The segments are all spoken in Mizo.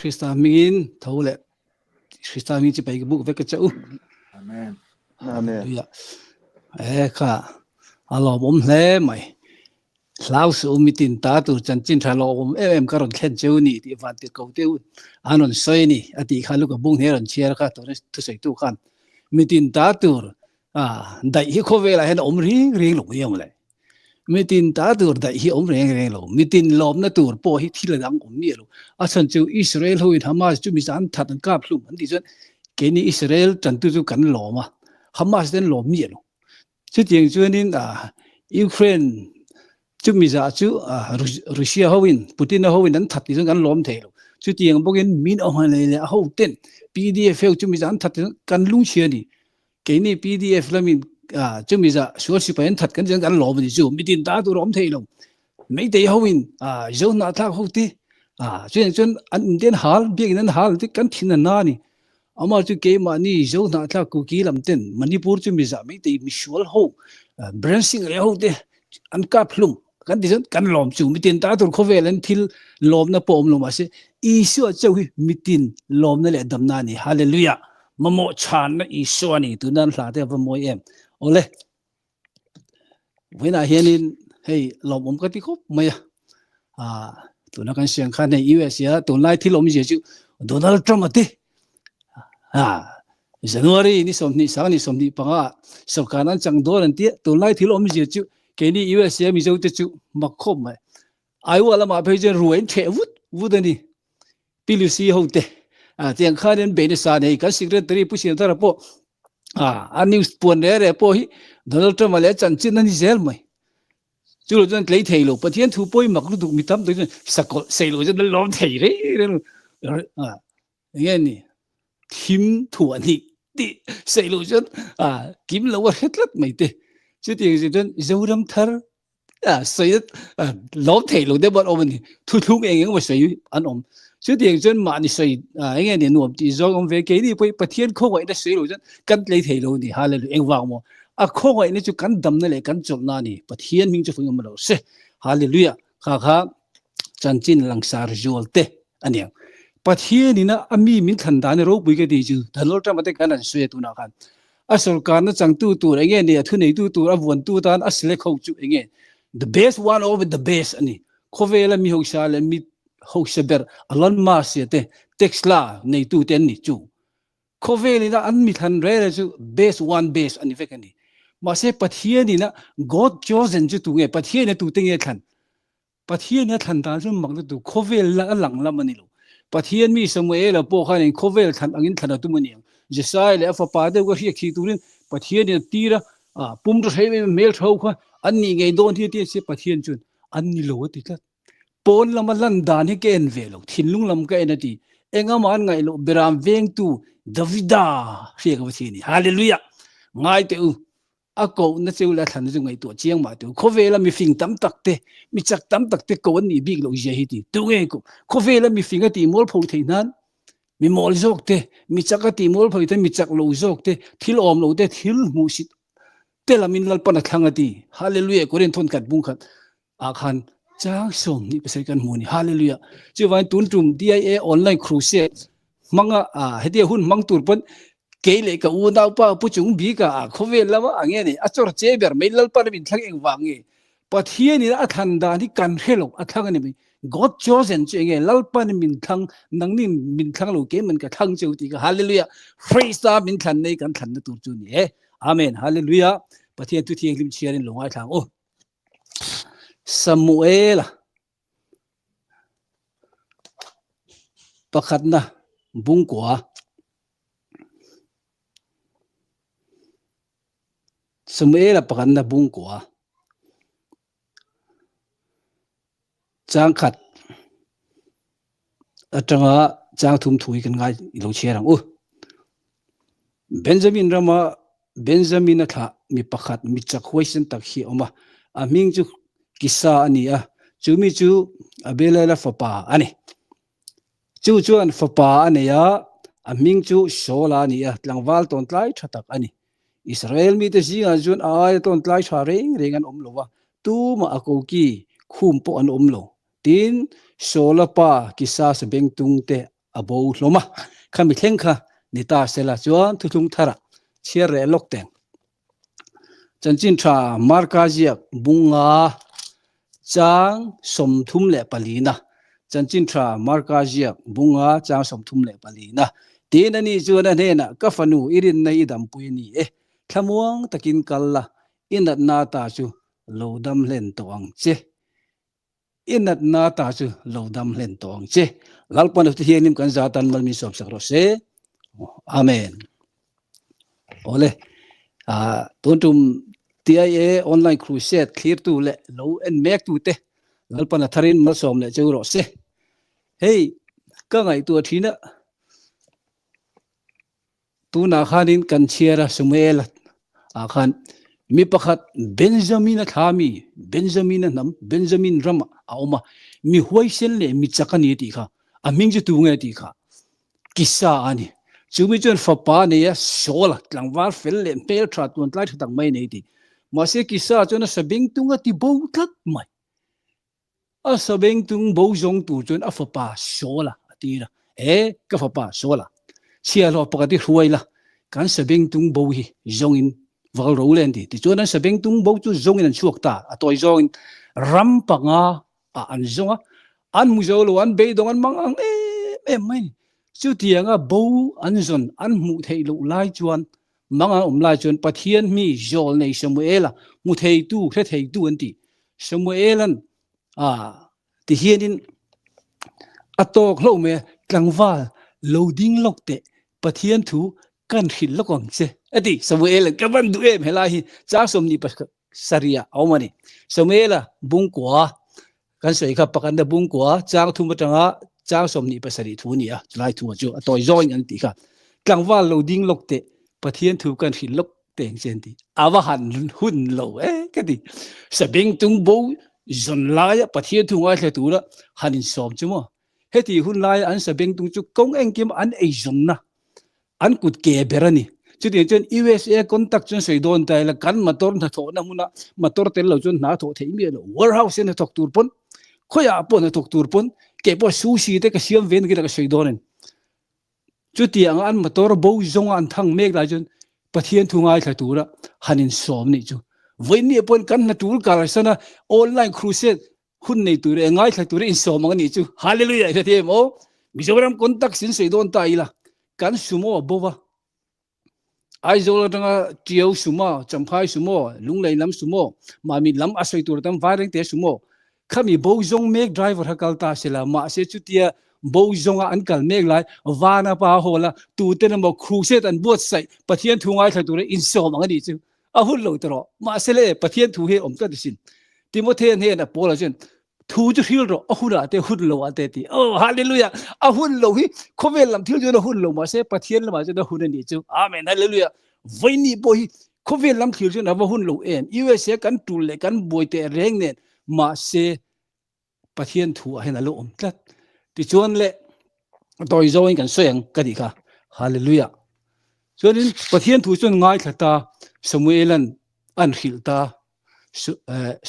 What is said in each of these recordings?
Krista hmingin tho leh Krista hming chi pai ka buk vek ka che u. Amen. Amen. Hallelujah. E kha a lawmawm hle mai. Hlau suh u mitin ta tur chanchin tha lawmawm em em ka rawn thlen cheu ni tih vantirhko te an rawn sawi a ni a tih kha Luka bung hne rawn chhiar kha tuna thusawitu khan mitin ta tur daih hi khawvelah hian a awm reng reng lo mai ang le. Mitin ta tur daih hi awm reng reng lo. Mitin lawmna tur pawh hi thil a dang awm miah lo. A chhan chu Israel hoin Hamas chu mi zan that an kap hlum an tih chuan keini Israel tantu chu kan lawm a, Hamas te an lawm miah lo. Chutiang chuanin Ukraine chumi zah chu Russia hoin Putin-a hoin an that tih chuan kan lawm thei lo. Chutiang bawkin min awm han leh leh a hoten PDF ho chumi zah an that tih chuan kan lungchhia a ni. Keini PDF lamin chumi zah sual sipai an that kan tih chuan kan lawm a ni chu. Mitin ta tur a awm thei lo. Meitei hoin Zo hnahthlak ho te chutiang chuan an inte an hal, biakinn an hal te kan thin a na a ni. Amah chu keimahni Zo hnahthlak Kuki lam ten Manipur chu mizah meitei misual ho Biren Singh leh ho te an kap hlum kan ti chuan kan lawm chu mitin ta tur khawvel an thil lawmna pawh awm lo mahse Isua chauh hi mitin lawmna leh damna a ni. Hallelujah! Mamawh chhanna Isua a ni tuna an hla te a va mawi em. Awle. Vawiinah hianin hei lawmawm ka ti khawp mai a, ah tuna kan siang khan hei US a tunlai thil awmzia chu Donald Trump a ti ah January ni 25 ni 25 sorkar an chang dawn an tia tunlai thil awmzia chu keini US a Mizo te chu mak khawp mai Iowa lamah phei chuan ruai an theh vut vut a ni. Pi Lucy ho te tiang khan an bei nasa nei kan secretary Pu Siamthara pawh a news puan re re pawh hi Donald Trump a leh chanchin a ni zel mai. Chu lo chuan tlei thei lo Pathian thu pawh hi mak lutuk mi tam tak chuan sakawlh sei lo chuan an lawm thei rei reng enge ni thim thuah hnih tih sei lo chuan kim lo a hre tlat mai te. Chutiang chuan Zoram thar sawi lawm thei lo deuh an awm a ni. Thuthlung eng eng emaw sawi an awm. Chutiang chuan mahni sawi eng nge ni nuam tih zawng awm ve. Keini pawh hi Pathian khawngaihna sawi lo chuan kan tlei thei lo a ni. Hallelujah. Engvang maw? A khawngaihna chu kan damna leh kan chawlhna a ni. Pathian hming chu fing awm lo se. Hallelujah. Kha kha chanchin langsar zual te a niang. Pathian ina a mi min thlan dan ropui ka ti chu Donald Trump te khan an sawi a tunah khan. A sorkarna changtu tur enge ni a thuneitu tur a vuantu tan a select ho chu enge the best one of the best a ni. Khawvela mi hausa leh mi hausa ber Elon Musk te Tesla neitu te an ni chu. Khawvel ina an mi thlan rel chu best one best a ni vek a ni. Mahse Pathian ina God chosen chu tu nge Pathian a tu te nge thlan Pathian a thlan dan chu mak lutuk khawvel la a lang lam a ni lo. Pathian mi Samuela pawh khan in khawvel thlan angin thlan a tum a ni ang. Jesai leh a fapa deuh ka hriak thih turin Pathian in a tir a, a pum ta hrei mai hmel tho kha an nih ngei dawn hi a ti a si Pathian chuan an ni lo a ti tlat. Pawn lama lan dan hi ka en ve lo, thinlung lam ka en a ti. Engamaw an ngaih loh Beram vengtu Davida hriak a va thi a ni. Hallelujah! Ngai teh u, a kohna cheu leh a thlanna chu ngaihtuah chiang mah teh u. Khawvela mifing tam tak te, mi chak tam tak te ko an nih bik loh zia hi ti. Tu nge ko? Khawvela mifing a tih mualpho theih nan mi mawl zawk te, mi chak a tih mualpho theih mi chak lo zawk te, thil awm lo te, thil hmuhsit te lamin Lalpan a thlang a ti. Hallelujah Korin thawn khat bung khat ah khan chang 27 kan hmu ni. Hallelujah. Chuvangin tun tum DIA online crusade hmanga a hetia hun hmang tur pawn kei leh ka unau pa pu chung bika a khawvel lama ange ni a chawr che ber mai Lalpan min thlang eng vang nge Pathian in a thlan dan hi kan hre lo a thlang ani mai God chosen chu enge Lalpan min thlang nangni min thlang lo ke man ka thlang cheu ti ka hallelujah praise ta min thlan nei kan thlan na tur chu ni e amen hallelujah Pathian tu thianghlim chhiarin lo ngai thlang u Samuela pakhatna bungkua Samuela pakhatna bungkua changkhat atanga chang thum thu hi kan ngai i lo chhiar ang u. Benjamin rama Benjamin a thlah mi pakhat mi chak huaisen tak hi a awm a, a hming chu Kisa a ni a, chu mi chu Abilaila fapa a ni. Chu chuan fapa a nei a, a hming chu Saula a ni a, tlangval tawntlai tha tak a ni. Israel mite zingah chuan a aia tawntlai tha reng reng an awm lo va, tumah a koki khum pawh an awm lo. Tin, Saula pa Kisa sabengtung te. a bo hlawm a. Khami thleng kha ni ta sela chuan thuthlung thara chhiar leh lawk teng. Chanchin tha Marka ziak bunga chang 34na Chanchin tha Marka ziak bunga chang 34na Tin ani chuan a hnenah ka fanu i rinna i dampui a ni e, thlamuang takin kal la, i natna ta chu lo dam hlen tawh ang che. I natna ta chu lo dam hlen tawh ang che. Lalpan a Thianghlim kan za tan mal min sawm sak rawh se. Amen. Awle, tun tum TIA online crusade thlirtu leh lo en mek tu te Lalpan a tharin malsawm leh cheu rawh se. Hei, ka ngaihtuah thin a, Tunah khanin kan chhiar a Samuel ah khan mi pakhat Benjamin a thla mi, Benjamin a hnam, Benjamin ram a awm a, mi huaisen leh mi chak a ni tih kha, a hming chu tu nge tih kha Kisa a ni. Chu mi chuan fapa a nei a, Saul a, tlangval fel leh hmel tha tuan tlai tha tak mai a nei tih. Mahse Kisa chuan a sabengtung a ti bo tlat mai. A sabengtung bo zawng tur chuan a fapa Saula a tir a, E, ka fapa Saula, chhiahhlawh pakhat hi hruai la, kan sabengtung bo hi zawngin va kal ro le an ti. Tichuan an sabengtung bo chu zawngin an chhuak ta, a tawi zawngin ram panga ah an zawng a, an hmu zo lo, an beidawng an mang ang em em mai a ni. Chutianga bo an zawn an hmuh theih loh lai chuan Manga awm lai chuan Pathian mi zawl nei Samuela hmu theitu, hre theitu an ti. Samuelan a ti hianin a tawk hlauh mai a, tlangval lo ding lawk teh, Pathian thu kan hrilh lawk ang che a ti. Samuelan ka van duh em helai hi chang 27 ah a awm a ni. Samuela bungkua Kan sawi kha pakhatna bungkua chang thum atanga chang 27 thu a ni a, chulai thu chu a tawi zawngin an tih kha. Tlangval lo ding lawk teh, Pathian thu kan hrilh lawk teh ang che an ti. A va han hun lo e ka ti. Sabeng tung bo zawn laia Pathian thu ngaithla tura han insawm chu maw? Heti hun laia an sabeng tung chu kawng engkim an eizawnna an kut ke ber a ni. Chutiang chuan USA contact chuan sawi dawn ta ila kan motor hnathawhna hmuna motor tel lo chuan hna thawh theih miah lo. Warehouse hian hnathawk tur pawn khawiah pawh hnathawk tur pawn kei pawh sushi te ka siam ve nakin ka sawi dawn a ni. Chutianga an motor bo zawnga an thang mek lai chuan Pathian thu ngaithla tura han insawm nih chu. Vawiinni pawn kan hna tul kalsan a online crusade hun nei tur e ngaithla tur insawm ang anih chu hallelujah hre thiam aw Mizoram contact sin sei dawn ta ila kan sumo a bova Aizawl atanga Tiau sumo Champhai sumo Lunglei lam sumo Mamit lam a sawi tur tam Vairengte sumo khami bo zawng mek driver ha kal ta sela mahse chutia bo zawnga an kal mek lai vana pa hawla tuten emaw crusade an buatsaih Pathian thu ngaithla tura insawm ang anih chu A hun lo tawh rawh. Mahse le, Pathian thu hi a awm tlat asin. Timothea hnenah Paula chuan, Thu chu hril rawh, a hunah te, hun loah te a ti. Oh, hallelujah! A hun lo hi khawvel lam thil chuan a hun lo, mahse Pathian lamah chuan a hun a nih chu. Amen, hallelujah! Vawiini pawh hi khawvel lam thil chuan a va hun lo em? USA kan tul leh kan buai teh reng nen, mahse Pathian thu ah hian a lo awm tlat. Tichuan le tawi zawngin kan sawi ang ka tih kha. Hallelujah. Chuanin Pathian thu chuan ngaithla ta Samuelan an hrilh ta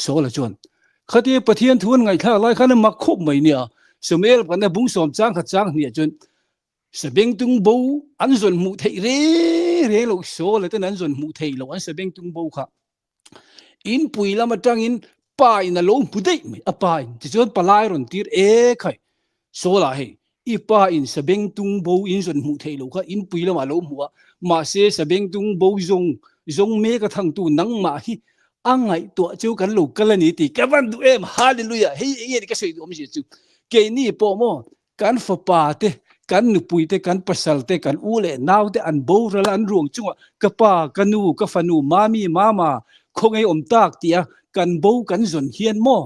Saula chuan khati Pathian thu an ngaihthlak lai khan a mak khawp mai nia. Samuel kan bung sawm chang khat chang hniah chuan sabengtung bo an zawn hmuh theih re re lo Saula ten an zawn hmuh theih lo an sabengtung bo kha Inpui lam atangin pa in a lo hmu daih mai, a pa in. Tichuan palai rawn tir e khai, Sawlah hei, i pa in sabengtung bo in zawn hmuh theih loh kha inpui lamah a lo hmu a, mahse sabengtung bo zawng zawng mek a thangtu nangmah hi a ngaihtuah chu kan lo kal a ni tih ka van duh em, Hallelujah! Hei enge ni ka sawi duh awmzia chu, keini pawh maw Kan fapa te, kan nupui te, kan pasal te, kan u leh nau te an boral a, an ruang chungah ka pa, ka nu, ka fanu, mami, mama, khawngaih awm tak tia kan bo kan zawn hian maw?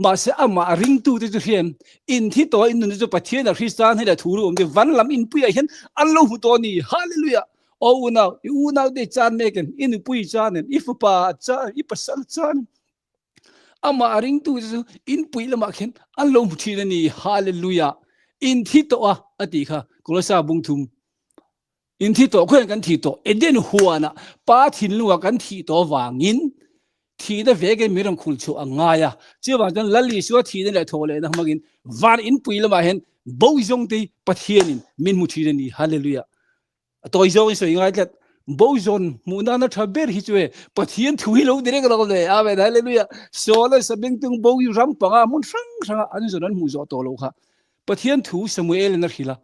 Mahse amah a ringtu te chu hriam, in thi tawh a in nunna chu Pathian a Krista hnenah thu ru awm te van lam inpuiah hian an lo hmu tawh a ni. Hallelujah! Aw unau, i unau te i chan mek em? I nupui i chan em? I fapa a chan em? I pasal a chan em? Amah a ringtu te chu inpui lamah khian an lo hmu thin a ni. Hallelujah! In thi tawh a, a tih kha Kolosa bung thum. In thi tawh khawiah kan thi tawh? Eden huanah Pa thinlungah kan thih tawh avangin thihna vekin min rawn khul chhuah a ngai a. Chuvang chuan Lal Isua thihna leh thawh lehna hmangin van inpui lamah hian Bo zawng te Pathianin min hmu thin a ni. Hallelujah. A tawi zawng in sawi ngai tlat. Bo zawn hmuh nana tha ber hi chu e Pathian thu hi lo direk lo le. Amen. Hallelujah. Saul an sabengtung bo hi ram panga hmun hrang hranga an zawn an hmuh zawh tawh lo kha. Pathian thu Samuel in a hrilh a.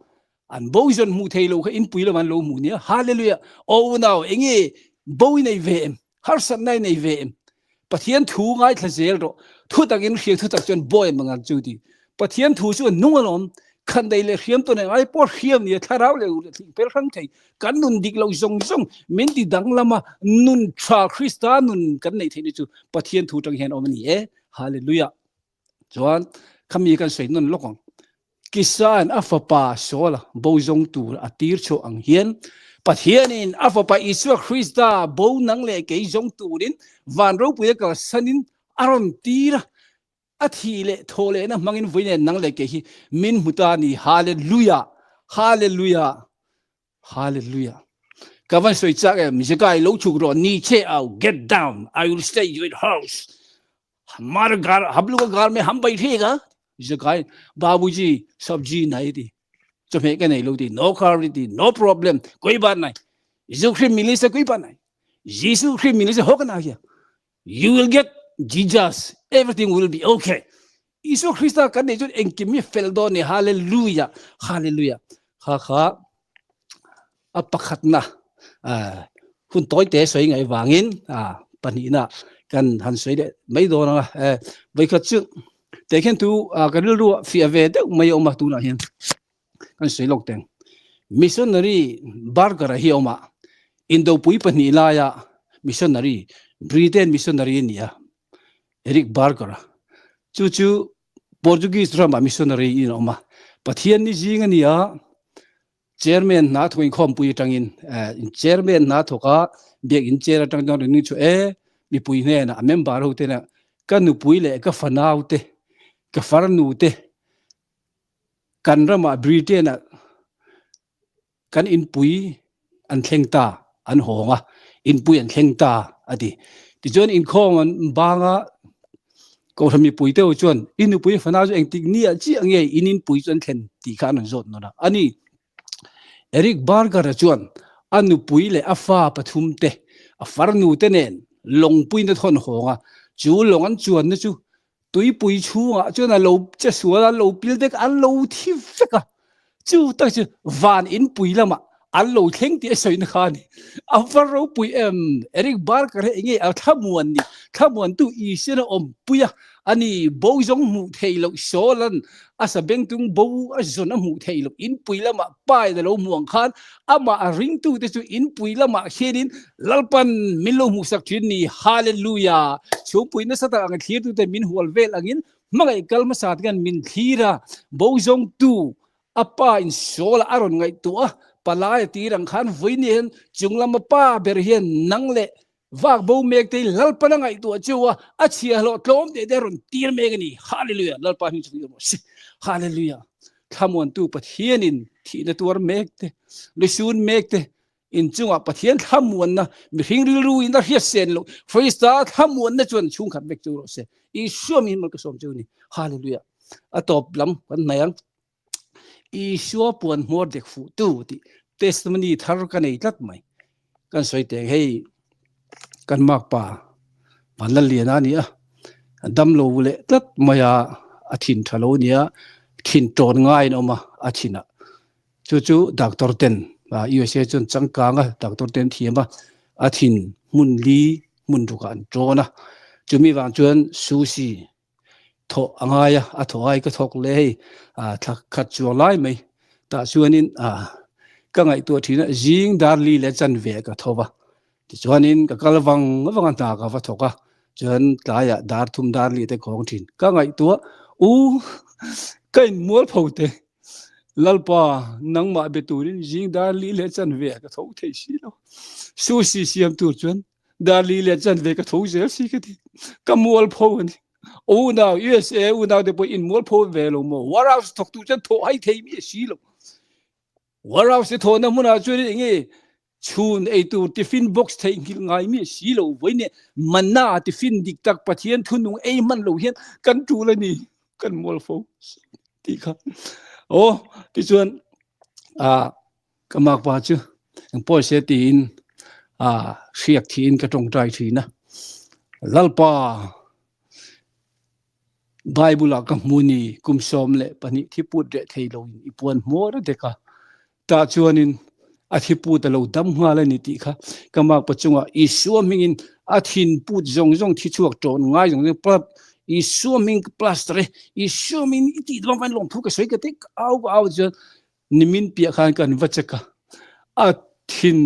An bo zawn hmuh thei lo kha inpui lam an lo hmuh nia. Hallelujah. O unau enge bo i nei ve em? Harsatna i nei ve em? Pathian thu ngaithla zel rawh. Thu takin hriam thu tak chuan bawi mangan chu ti. Pathian thu chu a nung alawm. Khandei leh hriam tawn eng ai pawh hriam nia thlarau leh ur leh thling pel hrang thei. Kan nun dik lo zawng zawng min ti danglam a, nun tha Krista nun kan neih theihna chu Pathian thu tang hian awm a ni e. Hallelujah. Chuan khami kan sawi nawn lawk ang. Kisa'n a fapa Saula bo zawng tur a tir chhuah ang hian Pathianin a fapa Isua Krista bo nang leh kei zawng turin van ropui a kalsanin a rawn tir a, a thih leh thawh lehna hmangin vawi nen nang leh kei hi min hmu ta a ni. Hallelujah! Hallelujah! Hallelujah! Ka van sawi chak em, Zekai lo chhuk rawh, ni che au, get down, I will stay your house. हमारे घर हम लोग का घर में हम बैठेगा Zekai बाबूजी सब्जी नहीं थी चमें के नहीं लोग थी नो कार थी नो प्रॉब्लम कोई बात नहीं यीशु ख्रिस्त मिलने से कोई बात नहीं यीशु ख्रिस्त मिलने से होगा ना क्या You will get Jesus. Everything will be okay. Isua Krista kan nei chuan engkim hi fel dawn ni. Hallelujah. Hallelujah. Kha kha a pakhatna hun tawi te sawi ngai wangin pahnihna kan han sawi leh mai dawn anga vawikhat chu te khian tu kan rilru fiah ve deuh mai a awm a tunah hian kan sawi lawk teng. Missionary Barker-a hi a awm a, Indopui pahnih laia missionary, Britain missionary a ni a, Eric Barker-a. Chu chu Portuguese ramah missionary in a awm a. Pathian ni zing a ni a, chairman hna thawk inkhawmpui atangin, chairman hna thawk a, biakin chair atang chuan rawn ning chu e, mipui hnenah a member ho te hnenah ka nupui leh ka fanau te, ka farnu te, Kan ramah Britain-ah kan inpui an thleng ta, an hawng a, inpui an thleng ta a ti. Tichuan inkhawm an bang a, Kohhran mipui te ho chuan i nupui fanau chu engtik ni ah chiah nge in inpui chu an thlen tih kha an rawn zawt nawn a. A ni, Eric Barger-a chuan a nupui leh a fa pathum te, a farnu te nen lawngpuiin a thawn hawng a, chu lawng an chuanna chu Tuipui chhungah chuan a lo che sual a, lo pil vek a, an lo thi vek a. Chu tak chu van inpui lamah an lo thleng tih a sawina kha a ni. A va ropui em! Eric Barker hi enge a thlamuan ni? Thlamuantu Isuan a awmpui a, a ni bo zawng hmuh theih loh Saul-a'n a sabengtung bo a zawn a hmuh theih loh inpui lamah pain a lo hmuh ang khan amah a ringtute chu inpui lamah khianin Lalpan min lo hmuhsak thin ni. Hallelujah! Chhungpui nasa tak ang thlirtute min hual vel angin hmangaih kal hmasa te khan min thlir a, bo zawngtu a pa in Saul-a a rawn ngaihtuah a, palai a tir ang khan vawiin hian chunglam a pa ber hian nang leh vak bo mek te hi Lalpan a ngaihtuah chu a, a chhiahhlawh tlawm teh te a rawn tir mek a ni. Hallelujah! Lalpa hming chu i rawh si. Hallelujah! Thlamuantu Pathianin thihna tuar mek te, lusun mek te, Inchungah Pathian thlamuanna, mihring rilru in a hriat sen loh, Krista thlamuanna chuan chhungkhat vek chu rawh se. Isua mi hi mal ka sawm chu ni. Hallelujah. A tawp lam kan hnaih ang. Isua puan hmuar dek fuh tu tih testimony thar ka nei tlat mai. Kan sawi teng hei kan makpa Vanlalliana a ni a, damlo leh tlat mai a, a thin tha lo nia, thin tawn ngaiin a awm a, a thinah Chu chu doctor ten USA chuan changkang a, doctor ten thiam a, a thin hmun li hmun rukah an tawn a. Chumi vang chuan Sushi thawh a ngai a, a thawh ai ka thawk leh hei thla khat chuang lai mai. Tah chuanin ka ngaihtuah thin a, zing dar li leh chanve ka tho va. Tichuanin ka kal vang vang a hna ka va thawk a, chuan tlaiah dar thum dar li te khawng thin. Ka ngaihtuah, u ka inmualpho te, Lalpa nangmah be turin zing dar li leh chanve ah ka tho thei si lo. Sushi siam tur chuan dar li leh chanve ka tho zel si ka ti. Ka mualpho a ni. Unau USA unau te pawh inmualpho ve lo maw? Warehouse thawktu chuan thawh hai thei mi a si lo. Warehouse thawhna hmunah chuan enge Chhun ei tur tiffin box theihnghilh ngai mi si lo vawi nih manna tiffin dik tak Pathian thunung ei hman lo hian kan tul a ni kan mual fo tih kha. Aw tichuan ah ka makpa chu eng pawi se tiin ah hriak thiin ka tawngtai thin a. Lalpa Bible ah ka hmu ni kum 12 thi put reh thei lo in i puan hmuar a dek a. Tah chuanin a thi put a lo dam nghal a ni tih kha ka makpa chungah Isua hmingin a thin put zawng zawng thi chhuak ṭawn ngai zawng zawng plat Isua hming ka plaster e Isua hmingin i tih duang khan lawmthu ka sawi ka ti ka au ka au chuan nimin piah khan kan va check a a thin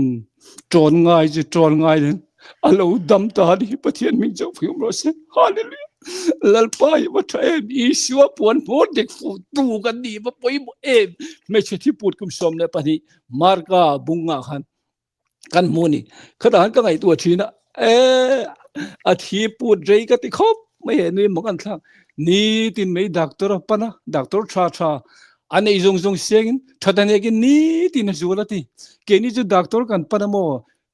ṭawn ngai chu ṭawn ngai nen a lo dam ta a ni Pathian hming chauh fiam rawh se Hallelujah Lalpa hi va tha em Isua puan hmawr dik fuh tu kan ni va pawimawh em hmeichhe thiput kum 12 Marka bunga khan kan hmu ni khata han ka ngaihtuah thin a e a thi put rei ka ti khawp mai he nui mak an thlak ni tin mai doctor a pana doctor tha tha an ei zung zung sengin thatan ekin ni tin a zual a ti keini chu doctor kan pana maw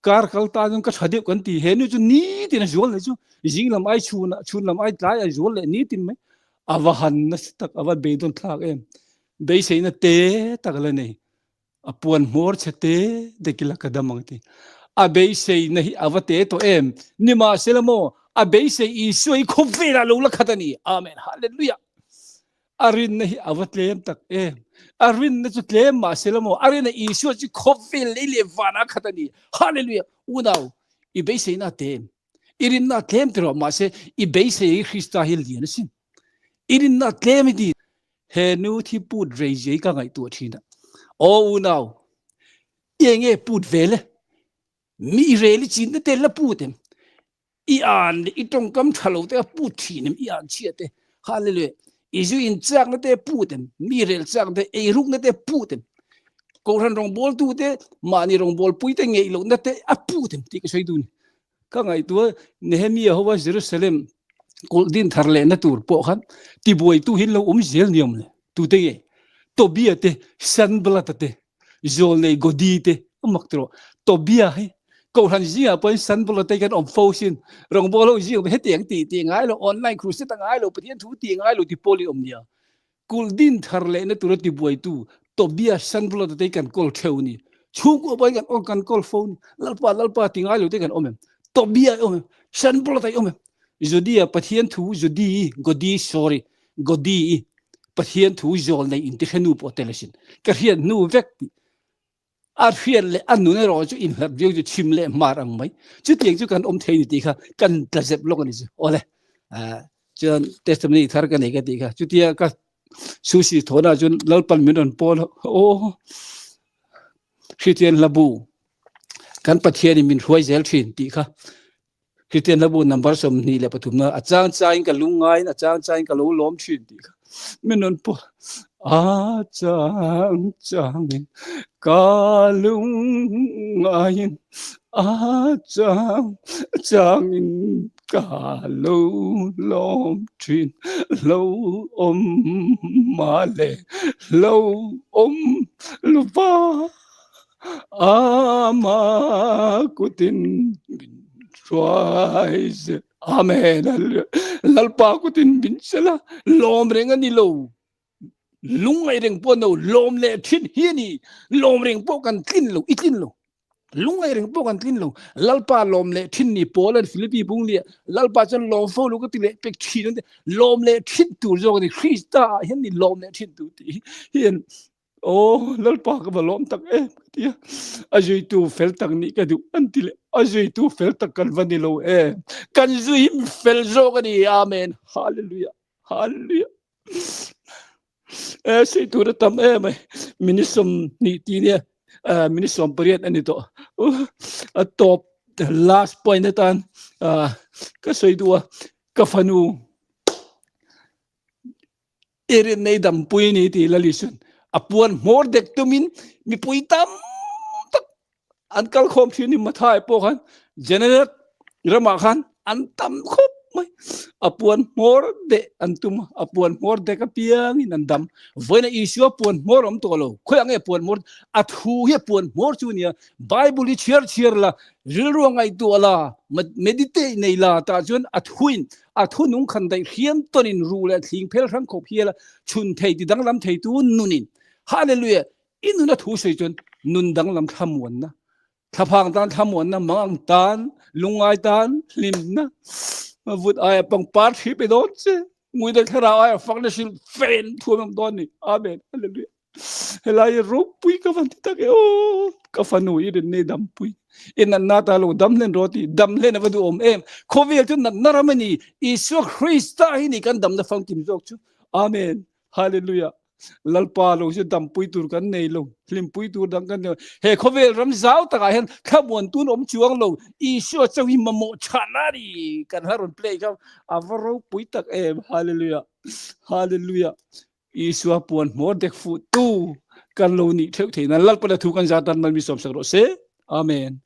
kar kal ta jong ka tha deuh kan ti he nu chu ni tin a zual le chu jing lam ai chhun chhun lam ai tlai a zual le ni tin mai ava han na tak ava beidon thlak em beiseina te tak la nei a puan hmawr chhe te dekila ka dam ang ti a beisei na hi ava te to em nimahsela maw a beisei Isua hi khawvelah lo la khat a ni amen hallelujah a rinna hi ava tlem tak em a rinna chu tlem mahsela maw a rinna Isua chu khawvel lei leh vana khat a ni hallelujah unau i beisei na te em i rinna tlem ti rawh mahse i beisei hi Krista hi lian asin i rinna tlem i ti He nu thi put rei zia hi ka ngaihtuah thin a. Aw unau, i enge put ve le? Mi i rel i chin te te la put em? I an leh i tawngkam tha lo te a put thin em? I an chhia te? Hallelujah. I zu in chak na te put em? Mi rel chak na te, ei ruk na te put em? Kohhran rawngbawl tu te, mahni rawngbawl pui te ngeih loh na te a put em tih ka sawi dun. Ka ngaihtuah Nehemia hova Jerusalem kulh din thar lehna tur pawh khan tibuaitu hi lo awm zel ni awm le. Tute nge? Tobia te, Sanballat te, Zawlnei Godi te a mak tawh. Tobia hi Kohhran zingah pawhin Sanballat te kan awm fo sin. Rawngbawl ho zingah pawh hetiang tih tih ngai lo, online crusade a ngai lo, Pathian thu tih ngai lo ti pawl in awm nia. Kulh din thar lehna tura tibuaitu Tobias Sanballat te kan kawl theu ni. Chhungkua pawhin kan aw kan kawl fo ni. Lalpa Lalpa ti ngai lo te kan awm em? Tobias awm em? Sanballat ai awm em? Judea Pathian thu Judi Godi sorry Godi Pathian thu zawl nei in ti hrenu pawh tel asin. Ka hriat hnu vek ti a hriat leh a nun erawh chu inhlat viau chu chhim leh hmar ang mai chutiang chu kan awm thei ni tih kha kan tlazep lawk a ni chu awle chuan testimony thar ka nei ka tih kha chutia ka susi thawna chuan lalpan min rawn pawl aw Kristian hlabu kan Pathianin min hruai zel thin tih kha Kristian hlabu number 23 na a chang changin ka lungngaiin a chang changin ka lo lawm thin tih kha min rawn pawl a chang changin ka lungngaiin a chang changin ka lo lawm thin lo awm male lo awm lupa Ama kutin min hruai zel. Amen. Lalpa kutin min sela lawm reng ani lo. Lungngai reng pawh no lawm leh thin hi ani. Lawm reng pawh kan tlin lo, i tlin lo. Lungngai reng pawh kan tlin lo. Lalpa lawm leh thin ni Paul an Philippi bung lia Lalpa chuan lawm fo lo ka ti leh pek thin an ti. Lawm leh thin tur zawk ani Krista ah hian ni lawm leh thin tur ti hian Aw Lalpa ka va lawm tak em ka ti a, a zuitu fel tak nih ka duh an ti leh, a zuitu fel tak kan va ni lo em, kan zui hi mi fel zawk a ni, Amen, Hallelujah, Hallelujah. E sei tur a tam em ai, minute 20 ti nia, minute 18 a ni tawh, a tawp last point atan ka sawi duh a, ka fanu I rin nei dampui ni ti Lal Isuan a puan hmawr dek tumin mipui tam tak an kal khawm thin ni Mathai pawh khan Gennesaret ramah khan an tam khawp mai a puan hmawr deh an tum a puan hmawr dek apiangin an dam vawiin a Isua puan hmawr awm tawh lo khawiah nge puan hmawr a thu hi a puan hmawr chu nia Bible hi chhiar chhiar la rilru a ngaihtuah la meditate nei la tah chuan a thuin A thunung khan daih hriam tawnin ru leh thling phel hrang khawp hial a chhun thei ti danglam theitu nunin. Hallelujah! I nuna thu sawi chuan nun danglam thlamuanna, thlaphang tan thlamuanna, mangang tan, lungngai tan hlimna, vut aia pangpar thli pe dawn che, nguidal thlarau aia fakna hrilh fen thuam awm dawn ni. Amen. Hallelujah. Helai ropui ka van ti tak e aw ka fanu i rin nei dampui i natna ta lo dam hlen rawh ti dam hlen ava duhawm em khawvel chu natna ram ani Isua Krista hi ni kan damna famkim zawk chu Amen Hallelujah Lalpa lo chu dampui tur kan nei lo hlimpui tur dang kan nei he khawvel ram zau takah hian thlamuan tun awm chuang lo Isua chauh hi mamawh chhan a ni kan hla rawn play kha ava ropui tak em Hallelujah Hallelujah Isua puan hmawr dek fuh tu kan lo nih theuh theih nan Lalpa le thu kan za tan mal mi sawm sak rawh se. Amen.